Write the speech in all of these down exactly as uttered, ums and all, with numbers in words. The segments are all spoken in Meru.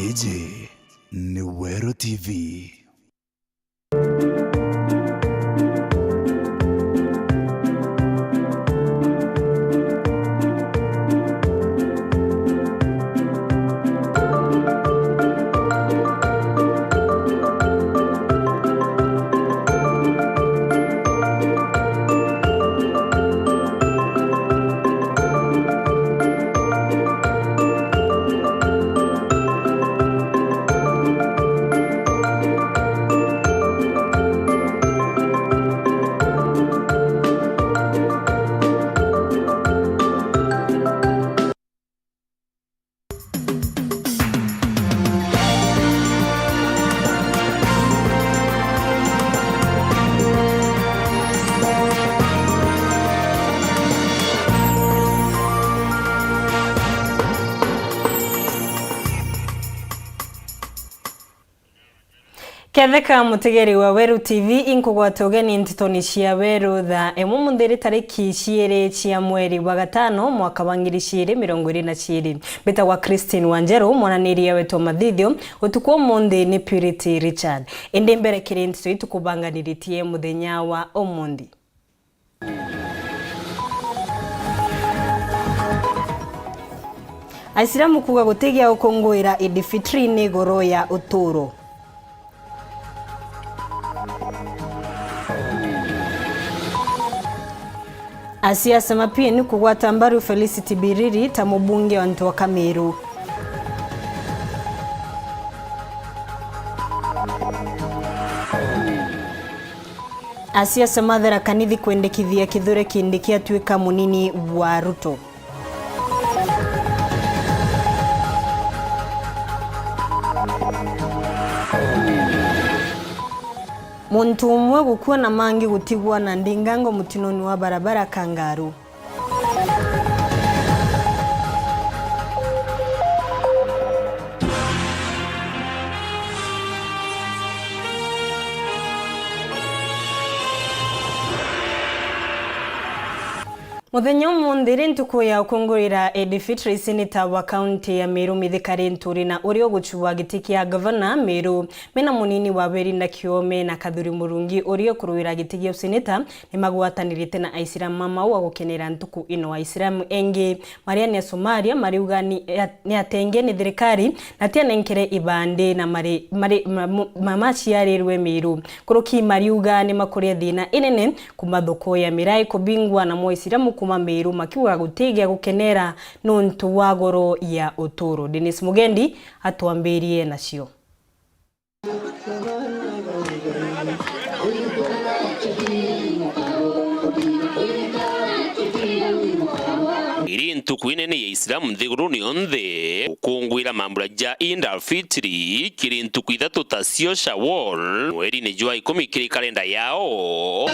Iji ni Weru T V. Ketheka mutegeri wa Weru T V, inkugwata ugeni ntetoni cia Weru thaa imwe munthi iri tariki ciiri cia mweri wa gatano mwaka wa ngiri ciiri mirongo iri na ciiri. Mbitagwa Christine Wanjeru, mwananiria wetu wa mathithio utuku umunthi ni Purity Richard. Indi mbere kiri nteto ii tukubanganiritie muthenya wa umunthi. Aisilamu kuuga guti gia gukunguira Eid Fitri ni igoro ya uturo. Asiasa ma P N U kugwata mbaru Felicity Biriri ta mubunge wa Ntwaka Meru. Asiasa ma Tharaka Nithi kwendekithia Kithure Kindiki atuika munini wa Ruto. Muntu umwe gukua na mangi gutigwa na ndingango mutinoni wa barabara Kangaru. Muthenya umunthi ri ntuku ya gukungurira Eid Fitri, seneta wa kaunti ya Meru Mithika Linturi na uria ugucua giti kia gavana Meru mena munini wa Weri na Kiome na Kathuri Murungi uria ukuruira giti gia useneta, ni magwatanirite na Aisilamu ma Maua gukenera ntuku ino. Aisilamu engi maria ni Asomalia mariuga ni, ni atenge ni thirikari na tianenkere ibandi na mari, mari, ma, ma, ma maciarirwe Meru. Kuruki mariuga ni makuria thina inene kuma thoko ya mirai kubingwa na Muisilamu kuma Meru makiuga guti gia gukenera nontu wa goro ya uturo. Dennis Mugendi atwambirie nacio. Iri ntuku inene ya Islamu nthiguruni yonthe, gukungwira mambura ja Eid al-Fitri, kiri ntuku ithatu ta cio Shawwal, mwerine jwa ikumi kiri kalenda yao.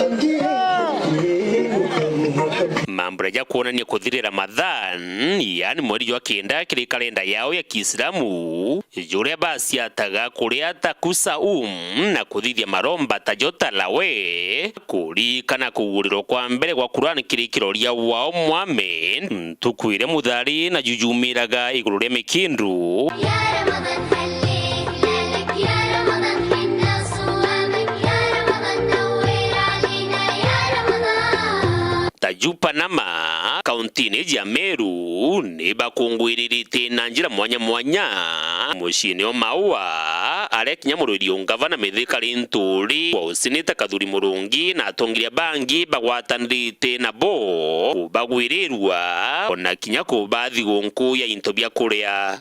Mambura ja kwonania kuthirira Ramadhan, yaani mweri jwa kenda kiri kalenda yao ya Kiislamu, juria baciataga kuria ta kusaum na kuthithia maromba ta jo tarawe, kuririkana kugurirwa kwa mbere gwa Quran kiri kiroria wao Muhammad, ntuku iria muthari na jujumiraga iguru ria mikindu. Ta ju Panama, kauntine ja Meru, ni bakungwiririte na njira mwanya mwanya muciine o Maua, aria kinya murwiri ungavana Mithika Linturi wa usinita Kathuri Murungi na atongeria bangi bagwatanirite nabo kubagwirirwa, ona kinya kubathi gunku ya into bia kuria.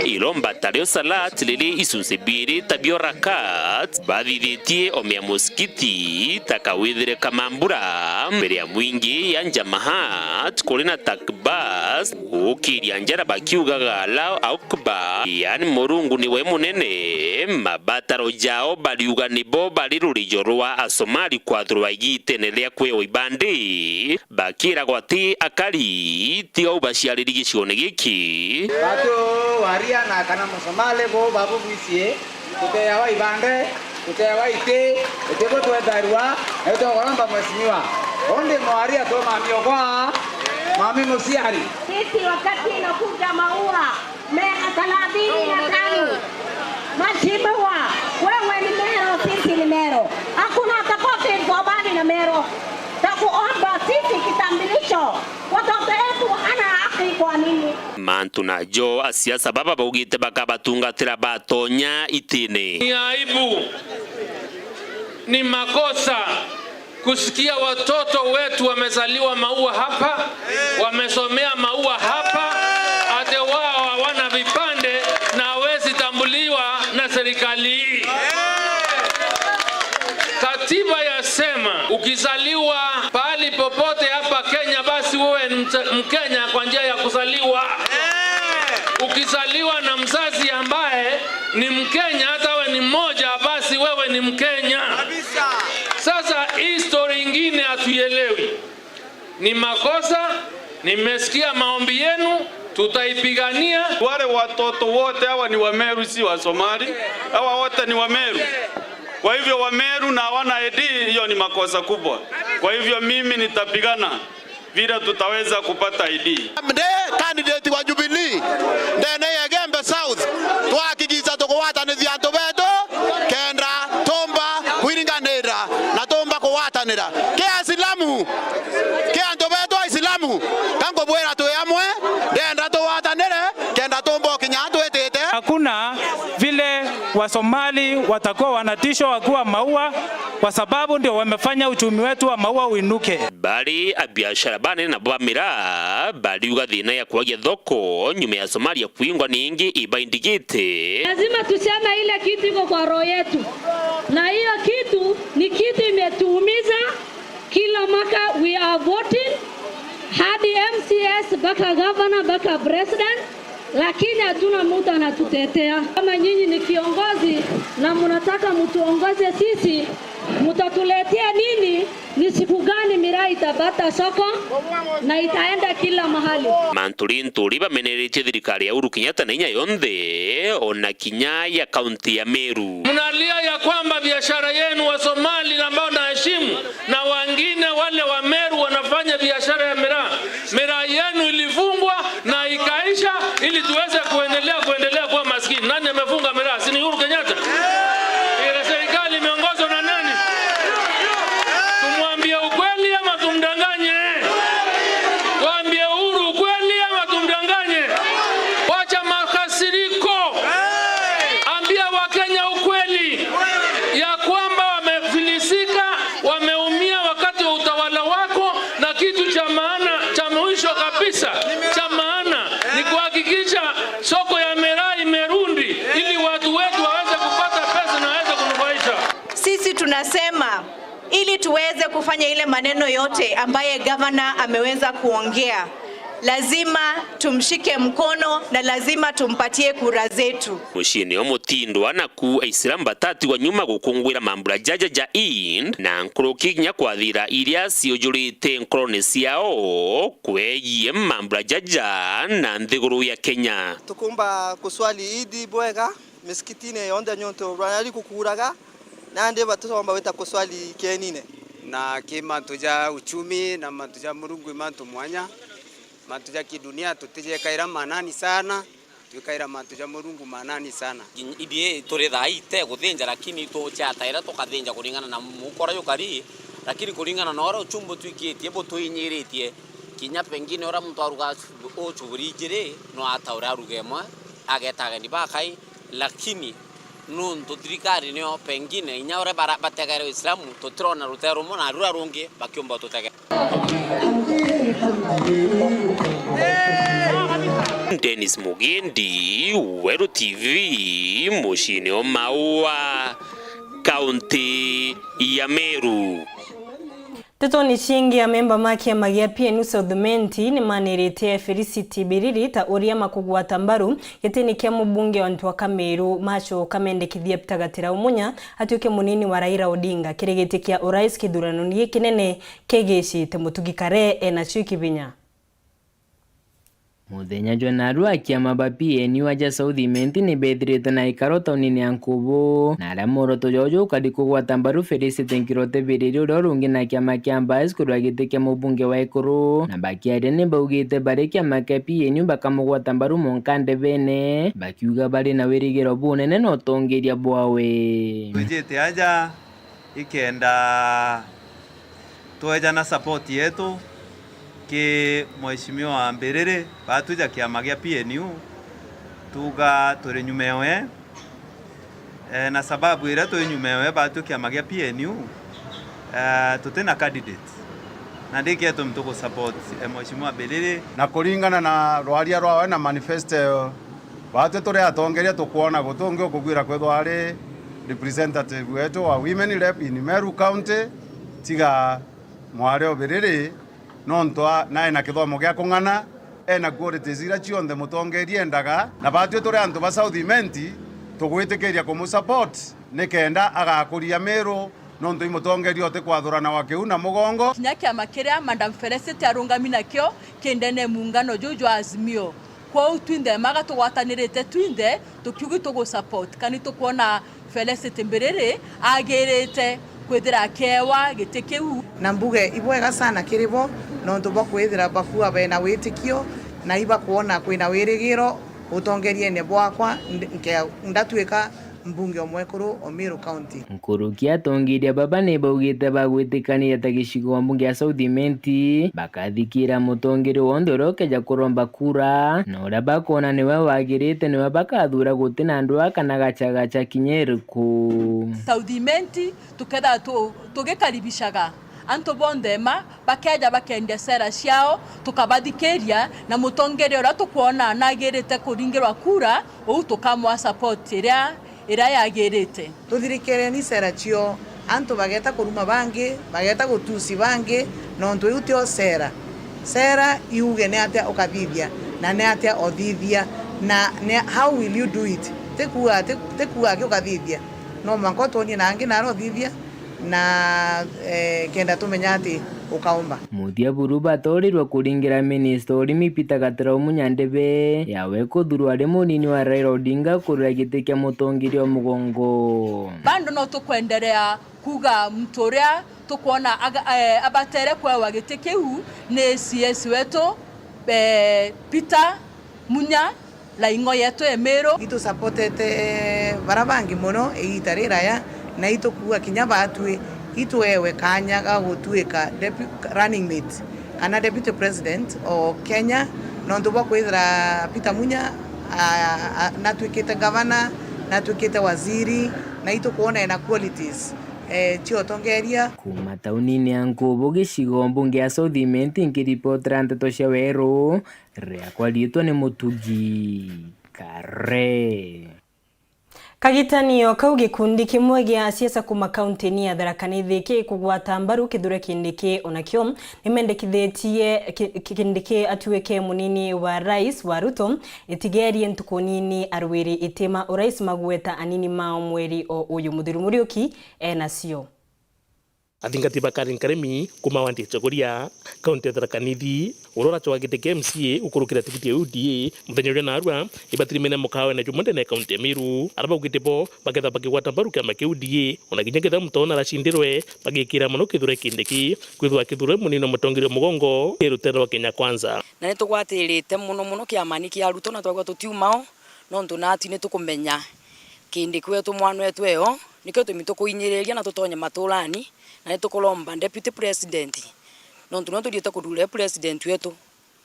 Iromba ta rio salat riri icunci biiri ta bio rakat, bathithitie omea musikiti ta kawithire ka mambura mbere ya mwingi ya jamaat kuri na takbas gukiria njara bakiugaga Allahu Akbar, yaani Murungu niwe munene. Mabataro jao bariuga nibo bari rurijo rwa Asomali kwathurwa igitene ria kwiwa ibandi. Bakiragwa ti akari, tiga u baciariri gicione giki. Batu waria na kana Musomali bo babugwicie, tuteawa ibande, tuteawa iti, itibu twetharua, na itugoromba mheshimiwa. Undi mwaria tumamio kwa. Mami Musiari. Sisi wakati inakuja maua, miaka thelathini na tano. Mheshimiwa, wewe ni Meru, sisi ni Meru. Hakuna tofauti Somali na Meru. Takuomba sisi kitambulisho. Watoto wetu wana haki kwa nini? Mantu najo asiasa baba baugite bakabatungatira batonya itine. Ni aibu, ni makosa kusikia watoto wetu wamezaliwa Maua hapa, wamesomea Maua hapa, ate wao hawana vipande na hawezi tambuliwa na serikali hii. Katiba yasema ukizaliwa pahali popote hapa Kenya, basi wewe ni mte-, Mkenya kwa njia ya kuzaliwa. Ukizaliwa na mzazi ambaye ni Mkenya, hata awe ni mmoja, basi wewe ni Mkenya. Sasa hii story ingine hatuielewi. Ni makosa, nimesikia maombi yenu, tutaipigania. Wale watoto wote hawa ni Wameru, si wa Somali. Hawa wote ni Wameru. Kwa hivyo Wameru na hawana I D, hiyo ni makosa kubwa. Kwa hivyo mimi nitapigana vile tutaweza kupata I D. Ndi candidate wa Jubilee ndene ya Igembe South, twakigica tukugwatanithia antu betu kenda tumba kwiringanira na tumba kugwatanira. Ki Asilamu, ki antu betu Aisilamu, ka nkubwira twi amwe, ndenda tugwatanire kenda tumba ukinya twitite. Hakuna vile Wasomali watakuwa wanatishwa wakiwa Maua kwa sababu ndio wamefanya uchumi wetu wa Maua uinuke. Bari abiashara banene nabo ba miraa bariuga thina ya kwagia thoko nyuma ya Somalia kwingwa ni ingi ibaindigite. Lazima tuseme ile kitu iko kwa roho yetu, na hiyo kitu ni kitu imetuumiza. Kila mwaka we are voting, hadi M C S mpaka governor mpaka president, lakini hatuna mtu anatutetea. Kama nyinyi ni kiongozi na mnataka mtuongoze sisi, mtatuletea nini? Ni siku gani miraa itapata soko na itaenda kila mahali? Mantu ri nturi bameneretie thirikari ya Uhuru Kenyatta na inya yonthe, ona kinya ya kaunti ya Meru. Mnalia ya kwamba biashara yenu wa Somali ambao naheshimu na wengine wale wa Meru wanafanya biashara ya miraa, miraa yenu ilifungwa na ikaisha ili tuweze kuendelea, kuendelea kuwa maskini. Nani amefunga miraa? Si ni Uhuru Kenyatta? Ile serikali imeongozwa na nani? Tumwambie ukweli ama tumdanganye? Tuambie Uhuru ukweli ama tumdanganye? Wacha makasiriko. Ambia Wakenya ukweli ya kwamba wamefilisika, wameumia wakati wa utawala wako, na kitu cha maana, cha mwisho kabisa, cha maana ni kuhakikisha soko ya miraa imerudi ili watu wetu waweze kupata pesa na waweze kunufaisha. Sisi tunasema ili tuweze kufanya ile maneno yote ambaye gavana ameweza kuongea, lazima tumshike mkono na lazima tumpatie kura zetu. Muciini o Mutindwa naku Aisilamu batatigwa nyuma gukungwira mambura jaja ja Eid na nkuruki kinya kwathira iria ciujurite nkorone ciao kwegie mambura jaja na nthiguru ya Kenya. Tukumba kuswali Eid bwega misikitine yonthe niuntu rwanya rikukuuraga, nandi batusomba gwita kuswali kienine. Na ki mantu ja uchumi na mantu ja Murungu i mantu mwanya. Mantu ja kidunia tutijekaira manani sana, twikaira mantu ja Murungu manani sana. Ithui turi thaa ii te kuthinja, lakini tuchataira tukathinja kuringana na muukora jukari, lakini kuringana na uria uchumi butwikitie butuinyiritie, kinya pengine uria muntu aruga uchu buri ijiri, no ataure aruga imwe, ageta ageni bakai, lakini nuntu thirikari nio pengine inya uria bara-, bategaire Uislamu, tutirona rutere rumwe na ruria rungi bakiumba tutege. Dennis Mugendi, Weru T V, muciini o Maua, kaunti ya Meru. Ntetoni cingi, amemba ma kiama gia P N U South Imenti ni manirite Felicity Biriri ta uria makugwata mbaru gitini kia mubunge wa Ntwaka Meru, macoka mendekithia Peter Gatira Umunya atuike munini wa Raila Odinga kiri giti kia urais kithuranoni gikinene kigicite. Mutugi Kare enacio ikibinya. Muthenya jwa narua, akiama ba P N U aja South Imenti ni bethirite na ikaro taunini ya Nkubu, na aria mworoto jwao jukari kugwata mbaru Felicity Nkirote Biriri, uria urungi na kiama kia Mbas kurwa giti kia mubunge wa Ekuru, na bakiaria ni baugite bari kiama kia P N U bakamugwata mbaru mwanka ndebene, bakiuga bari na wirigiro bunene na utongeria bwawe. Twijite aja ikenda twejana support yetu ki Mheshimiwa Mbiriri, batwija kiama gia P N U, tuga turi nyuma ewe. Eh, na sababu iria twi nyuma ewe, batwi kiama gia P N U, eh, tuti na candidate. Na ndiki gitumi tugu support, eh, Mheshimiwa Mbiriri. Na kuringana na rwaria rwawe na manifesto, batwi turi atongeria tukwona guti ungi ukugwira kwithwa ari representative wetu wa women rep in Meru County, tiga mwari o Biriri, nontu a-, nae na kithomo gia kung'ana, ena qualities iria cionthe mutongeria endaga, na batwi turi antu ba South Imenti, tugwitikiria kumusupport nikenda agakuria Meru, nontu i mutongeria utikwathuranawa kiu na mugongo. Kinya kiama kiria Madam Felicity arungami nakio ki ndene muungano juu jwa Azimio. Kwou twinthe maga tugwatanirite twinthe, tukiugi tugu support, kani tukwona Felicity Mbiriri agirite kwithira akiewa giti kiu. Na mbuge ibwega sana kiri bo, nontu bwa kwithira bakua bena witikio, na ibakwona kwina wirigiro utongeriene bwakwa, nd-, nke-, ndatuika mbunge o mwekuru o Meru County. Nkuruki atongeria baba ni baugite bagwitikania ta gicigo mbunge ya South Imenti, bakathikira mutongeria wonthe uria ukeja kuromba kura, na uria bakwona niwe wagirite niwe bakathura, guti na ndwaa kana gachagacha kinya iriku. South Imenti tukethira tu-, tugikaribishaga antu bonthe ma bakeja bakendia sera ciao, tukabathikiria, na mutongeria uria tukwona nagirite kuringirwa kura, uu tukamwa support iria, iria yagirite. Tuthirikereni sera cio, antu bageta kuruma bangi, bageta gutusi bangi, nontu iu tio sera. Sera iuge ni atia ukathithia, na ni atia othithia, na ni, how will you do it? Ti kuuga, ti, ti kuuga aki ukathithia. No mwanka utwonie na angi naro othithia, na, eh, kenda tumenya ati ukaumba. Muthia buru batoorirwe kuringira minista urimi Peter Gatirau Munya ndebe yawe kuthurwa ari munini wa Raila Odinga kurira giti kia mutongeria o mugongo. Bado no tukwenderea kuuga muntu uria tukwona aga-, eh, abatere kwewa giti kiu ni C S wetu, eh, Peter Munya. Laing'o yetu e Meru. Itusapotete bara bangi mono igiita riraya, na itukuuga kinya baatwi itwewe kaanya ga gutuika depu-, running mate kana deputy president o Kenya, nontu bwa kwithira Peter Munya, a, a, natwikite gavana, natwikite waziri, na itukwona ena qualities, e, cia utongeria. Kuuma taunini ya Nkubu, gicigo mbunge ya South Imenti, nkiripotera nteto cia Weru, Riakwa riitwa ni Mutugi Kare. Kagitanio kau, gikundi kimwe gia asiasa kuuma kauntini ya Tharaka Nithi kigikugwata mbaru Kithure Kindiki, onakio nimendekithitie ki-, ki-, Kindiki atuike munini wa rais wa Ruto, itigerie ntuku nini arwiri iti ma urais magweta anini mao mweri o uyu muthiru. Muriuki enacio. Athingati ba Karen Karemi kuuma wandi ya Chogoria, kaunti ya Tharaka Nithi, uria uracwaga giti kia M C A gukurukira tigiti ya U D A, muthenya uria naarua, ibatirimene mukawene jumwe ndene ya kaunti ya Meru, aria baugite bo bakethirwa bakigwata mbaru kiama kia U D A, ona kinya kethirwa muntu ona aracindirwe, bagikira mono Kithure Kindiki kwithirwa akithurwe munini wa mutongeria wa mugongo kiri rutere rwa Kenya Kwanza. Na nitugwatirite mono mono kiamani kia Ruto, na twagua tutiumao, nontu naatwi nitukumenya Kindiki wetu mwana wetu eo, nikio gitumi tukuinyiriria na tutonye maturani, na nitukuromba Deputy President, nontu niwe tuthiite kuthura President wetu,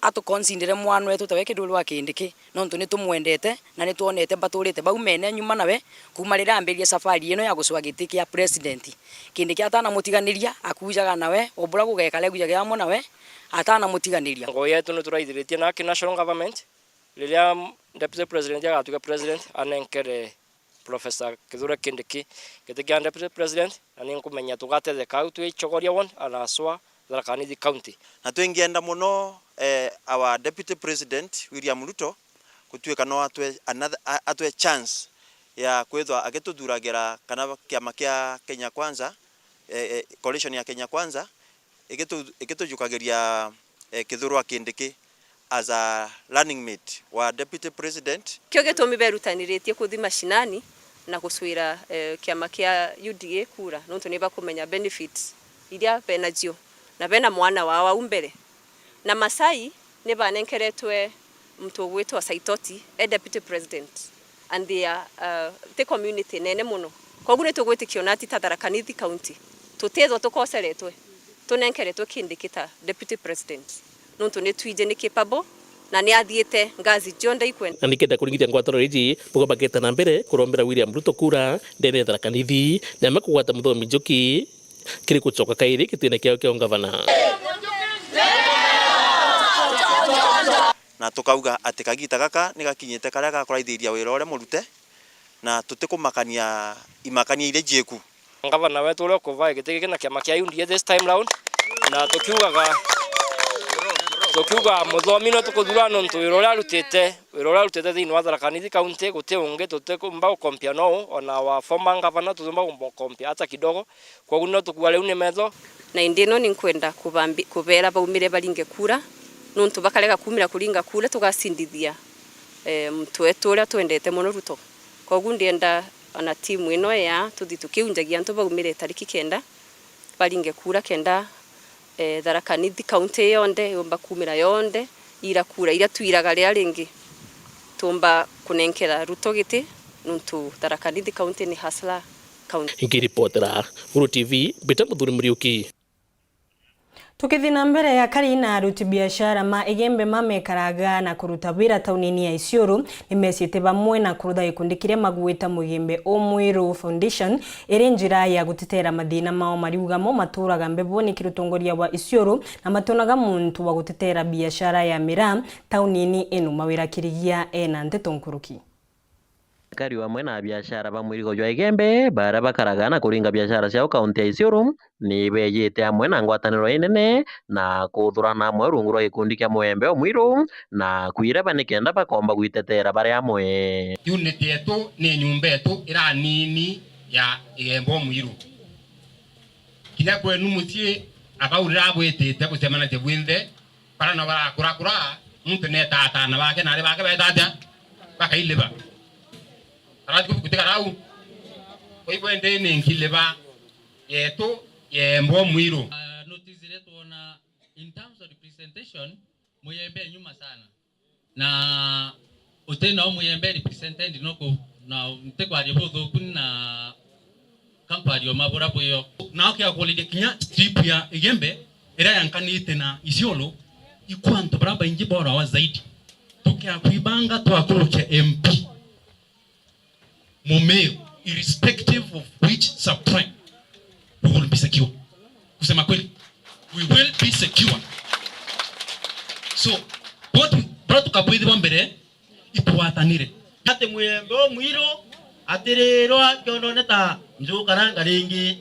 atuconsidere mwana wetu tawe Kithure wa Kindiki, nontu nitumwendete na nitwonete baturite bau mene nyuma nawe, kuuma riria ambiririe safari ino ya gucwa giti kia President. Kindiki atanamutiganiria, akujaga nawe, o buria gugekara, egujagira amwe nawe, atanamutiganiria. Ngoo yetu nituraithiritie na ki national government, riria Deputy President agatwika President, anenkere Professor Kithure Kindiki giti kia Deputy President, na ni nkumenya tugatetheka au twi Chogoria Ward, anaswa Tharaka Nithi County. Na twingienda mono, eh, our Deputy President William Ruto gutuika no atwe another, a-, atwe chance ya kwithwa agituthuragira kana kiama kia Kenya Kwanza, eh, eh, coalition ya Kenya Kwanza, igitu-, igitujukagiria, eh, Kithure wa Kindiki. as a running mate wa deputy president. Kio gitumi berutaniritie kuthi mashinani na gucwira, eh, kiama kia U D A kura, nontu ni bakumenya benefits iria benacio, na bena mwana wao au mbere. Na Masai ni banenkeretwe muntu ugwitwa Saitoti e deputy president, and they are, uh, ti community nene mono. Koguo ni tugwitikia ona ati ta Tharaka Nithi County tutithwa tukoceretwe, tunenkeretwe Kindiki ta deputy president, nontu ni twiji ni capable na ni athiite ngazi cionthe ikwenda. Na nikenda kuringithia ngwataniro iji, buga bageta na mbere kurombera William Ruto kura ndene ya Tharaka Nithi, na amwe kugwata Muthomi Njuki kiri gucoka kairi gitine kiao kia ungavana. Na tukauga ati kagita gaka ni gakinyite karia gakuraithiria wira uria murute, na tutikumakania imakania iria ijieku. Ngavana wetu uria ukuva giti giki na kiama kia U D A this time round, na tukiugaga, tukiuga Muthomi no tukuthura nontu wira uria arutite, wira uria arutite thiini wa Tharaka Nithi County guti ungi tutikumba gukompia nou, ona our former governor tutiumba kumukompia hata kidogo. Koguo no tukua riu ni metho. Na indi ino ni nkwenda kubambi-, kubera baumire baringe kura, nontu bakarega kumira kuringa kura, tugacindithia, eh, muntu wetu uria twendete mono Ruto. Koguo ndienda ona timu ino ya tuthi tukiunjagia antu baumire tariki kenda, baringe kura kenda, eh, Tharaka Nithi County yonthe yumba kumira yonthe, ira kura iria twiraga riria ringi tumba kunenkera Ruto giti, nontu Tharaka Nithi County ni hustler county. Nkiripotera Guru T V, mbita Muthuri Muriuki. Tukithi na mbere, akari na aruti biashara ma Igembe mamekaraga na kuruta wira taunini ya Isiolo nimecite bamwe na kurutha gikundi kiria magwita Mugembe Umwiru Foundation iri njira ya gutetera mathina mao, mariuga mo maturaga mbeboni kiri utongoria wa Isiolo na matonaga muntu wa gutetera biashara ya miraa taunini ino. Mawira Kirigia ena nteto nkuruki. Akari amwe na abiashara ba mwirigo jwa Igembe baria bakaraga na kuringa biashara ciao kaunti ya Isiolo ni beejite amwe na ngwataniro inene na kuthurana amwe rungu rwa gikundi kia Mugembe Umwiru na kwireba nikenda bakomba gwitetera bari amwe. Unity yetu ni nyumba yetu iranini ya Igembe Umwiru. Kinya kwenu mucii, abau riria bwitite bucemanatie bwinthe, baria no barakurakura, muntu neeta ataana bake na aari bake beeta atia? Bakailiba. Arati gutikara au. Kwa hivyo, indi ni nkiliba yetu ya Igembe Umwiru. Ah, notice iria twona in terms of representation, Muyembe e nyuma sana. Na uti nao Muyembe represented no ku, na ntikwaria buthuku na kankwaria mabura bwio. Nao kia kuuriria kinya strip ya Igembe iria yankanite na Isiolo, ikwa antu baria baingi borawa zaidi. Tukia kwibanga twakurukia M P. Mumeo, irrespective of which sub-tribe, we will be secure. Kusema kweli, we will be secure. So, what we, bora tukabwithirwa mbere, itwatanire. Ati Muyembe Umwiru atirirwa kionone ta njukaranga ringi.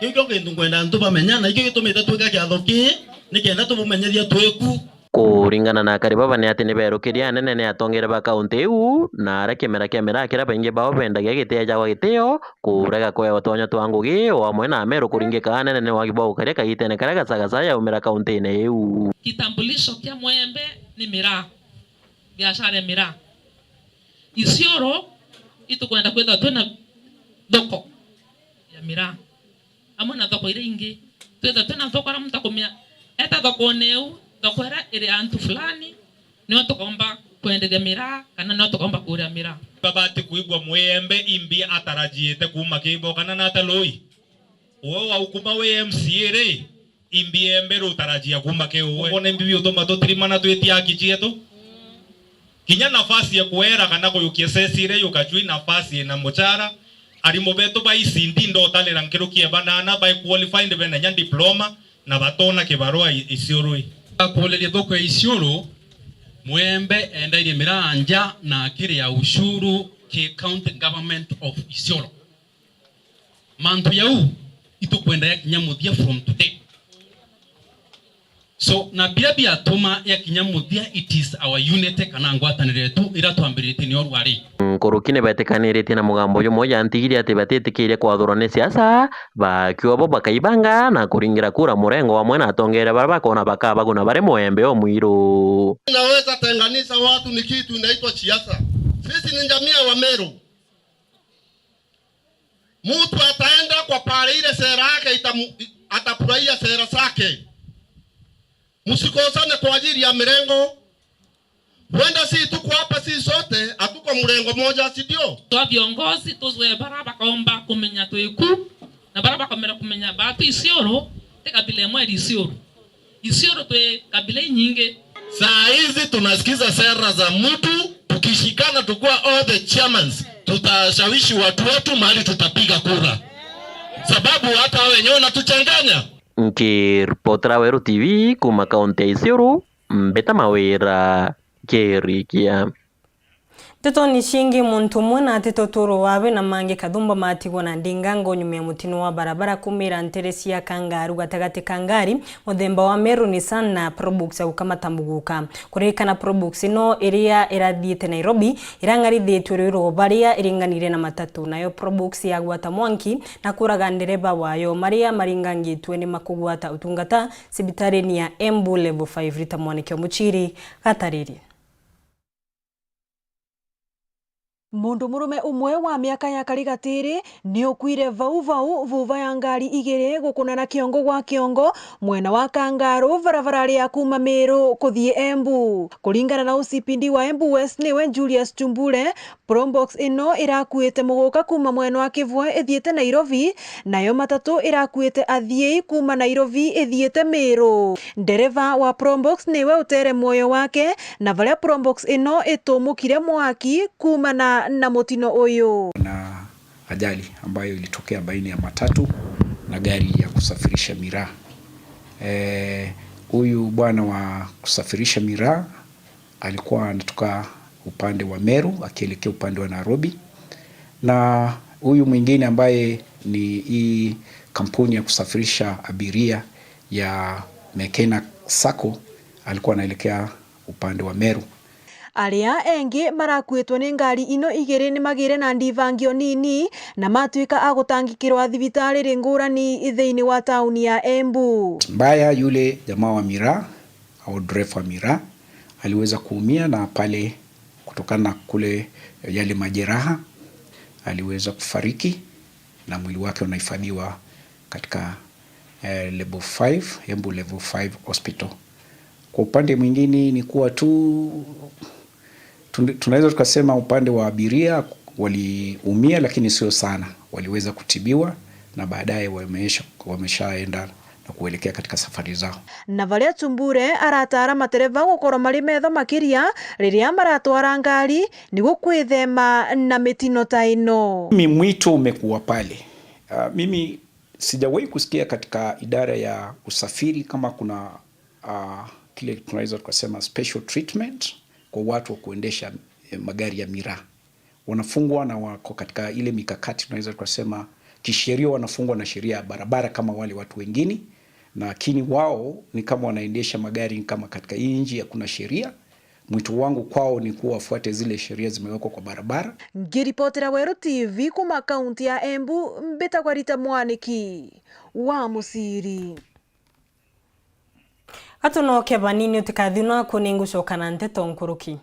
Kiu kio kintu nkwenda antu bamenya, na ikio gitumite twika kiatho kii, nikenda tumumenyithia twiku. Kuringana na akari baba ni ati ni berukirie anene ni atongeria ba kaunti iu, na aria kimera kia miraa kiria baingi bao bendagia gitieejagwa gitio, kurega kuewa twanya twa ngugi, o amwe na Ameru kuringika anene ni wagi bwa gukaria kagitene karia Gachagua yaumira kauntine iu. Kitambulisho kia Mwembe ni miraa, biashara ya miraa. Isiolo itukwenda kwithirwa twina thoko ya miraa. Amwe na thoko iria ingi. Twitha twina thoko aria muntu akumia, eta thokone iu, thoko iria iri antu fulani, nio tukomba kwenderia miraa, kana nio tukomba kuria miraa. Babati kwigua Mwembe imbi atarajiite kuuma kibo, kana nata Lui? Uwe wa ukuma wi M C A ri, imbi Embe rutarajia kuuma ki uwe? Wona imbi biutuma tutirimana twitia haki cietu? Kinya nafasi ya kuera kana kuyukia cecire yukachui nafasi ina muchara. Arimu betu ba E C D ndotanira nkiruki ya banana bai qualified bena nya diploma na batona kibarua i-, Isiolo i. Akuuliria thoko ya Isiolo, Mwembe endairie miraa nja na akiria ushuru ki County Government of Isiolo. Mantu jau itukwenda yakinya muthia from today. So, na biria biatuma yakinya muthia, it is our unity kana ngwataniro yetu iria twambiritie nio rwari. Nkuruki ni betikaniritie na mugambo jumwe jantigiri ati batitikiria kwathurwa ni siasa, bakiuga bo bakaibanga na kuringira kura murengo amwe na atongeria baria bakona bakabaguna bari mwembe o mwiru. Inaweza tenganisha watu ni kitu inaitwa siasa. Sisi ni jamii ya Wameru. Mtu ataenda kwa pale ile sera yake itamu, atafurahia sera zake. Msikosane kwa ajili ya mirengo. Huenda si tuko hapa si sote, hatuko mrengo moja, si ndio? Twa viongozi tuzwe bara bakaomba kumenya twiku, na bara bakomera kumenya batu Isiolo ti kabila imwe iri Isiolo. Isiolo twi kabila inyingi. Saa hizi tunasikiza sera za mtu, tukishikana tukuwa all the chairmans, tutashawishi watu wetu mahali tutapiga kura, sababu hata wao wenyewe wanatuchanganya. Nkiripotera Weru T V kuma kaunti ya Isiolo, Mbita Mawira, Kirikia. Ntetoni ciingi, muntu umwe na atite uturo wawe na mangi kathumba matigwa na ndingango nyuma ya mutino wa barabara kumira ntere cia Kangaru gatagati ka ngari muthemba wa Meru Nissan na Probox ya gukamata muguka. Kuririkana Probox ino iria irathiite Nairobi irang'arithitue rwiro baria iringanire na matatu, nayo Probox yagwata mwanki na kuraga ndereba wayo. Maria maringangitue ni makugwata utungata cibitarini ya Embu Level five. Rita Mwaniki o Muchiri gataririe. Mundu murume umwe wa miaka ya karigatiri ni ukuire vau vau vuva ya ngari igiri gukunana kiongo gwa kiongo mwena wa Kangaru, barabara ya kuma Meru kuthii Embu. Kuringana na O C P D wa Embu West, niwe Julius Chumbule, Probox ino irakuite muguka kuma mwena wa Kivwe ithiite Nairobi, nayo matatu irakuite athiei kuma Nairobi ithiite Meru. Ndereva wa Probox niwe utere mwoyo wake, na varia Probox ino itumukire mwaki kumana na mutino uyu. Na ajali ambayo ilitokea baina ya matatu na gari ya kusafirisha miraa. Eh, huyu bwana wa kusafirisha miraa alikuwa anatoka upande wa Meru akielekea upande wa Nairobi, na huyu mwingine ambaye ni hii kampuni ya kusafirisha abiria ya Mekena Sacco alikuwa anaelekea upande wa Meru. Aria engi marakuitwe ni ngari ino igiri ni magire na ndivangio nini na matuika a gutangikirwa thibitari ri ngurani thiini wa tauni ya Embu. Mbaya yule jamaa wa miraa au dereva wa miraa aliweza kuumia, na pale kutokana na kule yale majeraha aliweza kufariki, na mwili wake unahifadhiwa katika eh, level five, Embu Level five Hospital. Kwa upande mwingine ni kuwa tu tun- tunaweza tukasema upande wa abiria waliumia, lakini sio sana, waliweza kutibiwa na baadaye wameisha- wameshaenda na kuelekea katika safari zao. Na varia Chumbule arataara matereva gukorwo mari metho makiria riria maratwara ngari niguo kwithema na mitino ta ino. Mimi mwito umekuwa pale. Ah, mimi sijawahi kusikia katika idara ya usafiri kama kuna ah, kile tunaweza tukasema special treatment kwa watu wa kuendesha eh, magari ya miraa. Wanafungwa na wako katika ile mikakati tunaweza tukasema kisheria, wanafungwa na sheria ya barabara kama wale watu wengine, lakini wao ni kama wanaendesha magari kama katika hii nchi hakuna sheria. Mwito wangu kwao ni kuwa wafuate zile sheria zimewekwa kwa barabara. Ngiripotera Weru T V kuma kaunti ya Embu, mbitagwa Rita Mwaniki wa Musiri. Gatunoke vanini, utikathi naku, ningucoka na nteto nkuruki.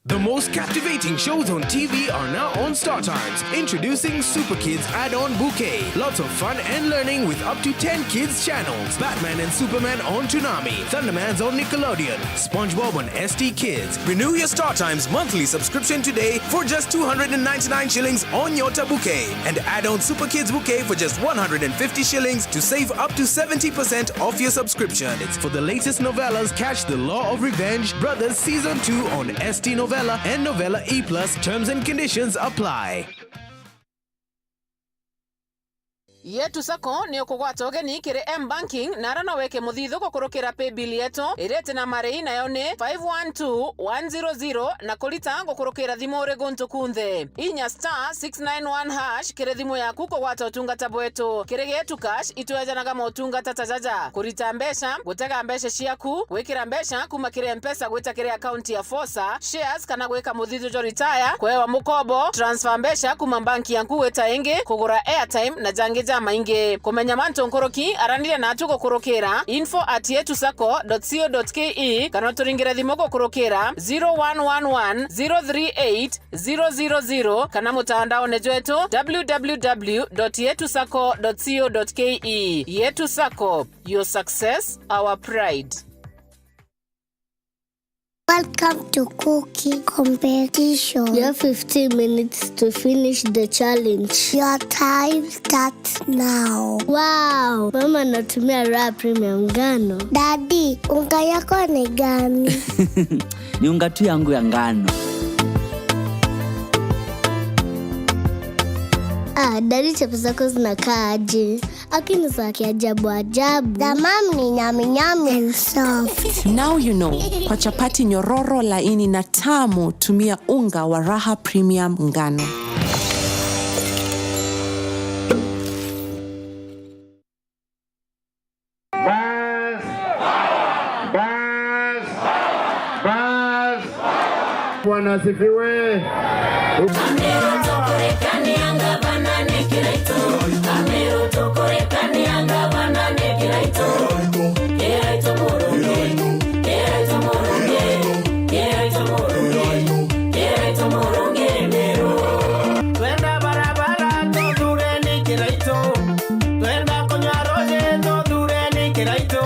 The most captivating shows on T V are now on Star Times. Introducing Super Kids Add-on Bouquet. Lots of fun and learning with up to ten kids channels. Batman and Superman on Toonami. Thundermans on Nickelodeon. SpongeBob on S T Kids. Renew your Star Times monthly subscription today for just two hundred and ninety-nine shillings on Nyota Bouquet. And add on Super Kids Bouquet for just one hundred and fifty shillings to save up to seventy percent off your subscription. It's for the latest novellas, catch The Law of Revenge, Brothers Season two on S T Novella and Novella E plus. Terms and conditions apply. Yetu Sacco ni ukugwata ugeni kiri M-Banking na ara no wike muthithu gukurukira paybill yetu iriti na marei, nayo ni five one two one zero zero, na kurita gukurukira thimu uri guntu kunthe. Inya star six nine one hash kiri thimu yaku kugwata utungata bwetu. Kiri Getu Cash itwejanaga motungata ta jaja: kurita mbeca, gutega mbeca ciaku, gwikira mbeca kuma kiri Mpesa gwita kiri akaunti ya Fosa, shares kana gwika muthithu jwa retire, kwewa mukobo, transfer mbeca kuma banki yaku gwita ingi, kugura airtime na jangi jamaingi. Kumenya mantu nkuruki, araniria natu gukurukira info at yetu sacco dot co dot ke kana uturingire thimu gukurukira zero one one one zero three eight zero zero zero kana mutandaone jwetu w w w dot yetu sacco dot co dot ke. Yetu Sacco, your success, our pride. Welcome to cooking competition. You have fifteen minutes to finish the challenge. Your time starts now. Wow, mama anatumia Raha Premium ngano. Daddy, unga yako ni gani? Ni unga tu yangu ya ngano. Ah, daddy, chapo zako zinakaa aje? Lakini za kiajabu ajabu. The mom ni nyami nyami and soft. Now you know, kwa chapati nyororo, laini na tamu, tumia unga wa Raha Premium ngano. Bas! Bas! Bas! Bwana asifiwe. Twenda barabara, tuthureni Kiraitu. Twenda kunywa ruuji, tuthureni Kiraitu.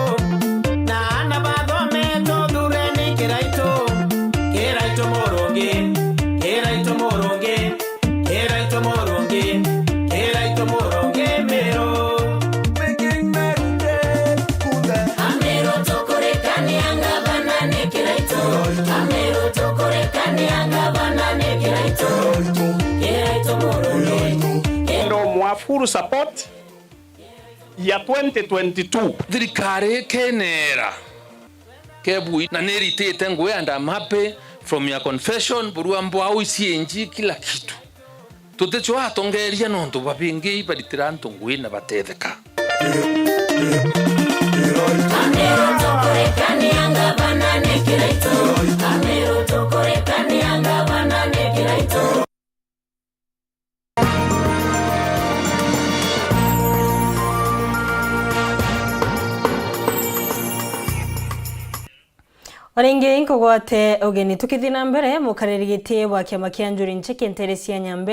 Na aana bathome, tuthureni Kiraitu. Kiraitu murungi, Kiraitu murungi, Kiraitu murungi, Kiraitu murungi Meru. Making Meru great today. Ameru tukurekania ngavana ni Kiraitu. Ameru tukurekania ngavana ni Kiraitu. Kiraitu murungi. Ndo mwa full support ya twenty twenty-two. Thirikari ikenera kebui na niritite ngui, and I'm happy from your confession, burua mbwau, C N G, kila kitu. Tuticwa atongeria nontu babingi ibaritira antu ngui na batetheka. Ameru tukurekania ngavana ni Kiraitu. Ameru tukurekania ngavana ni Kiraitu. O ringi nkugwate ugeni. Tukithii na mbere, mukariri giti wa kiama kia Njuri Ncheke nteere cia Nyambe,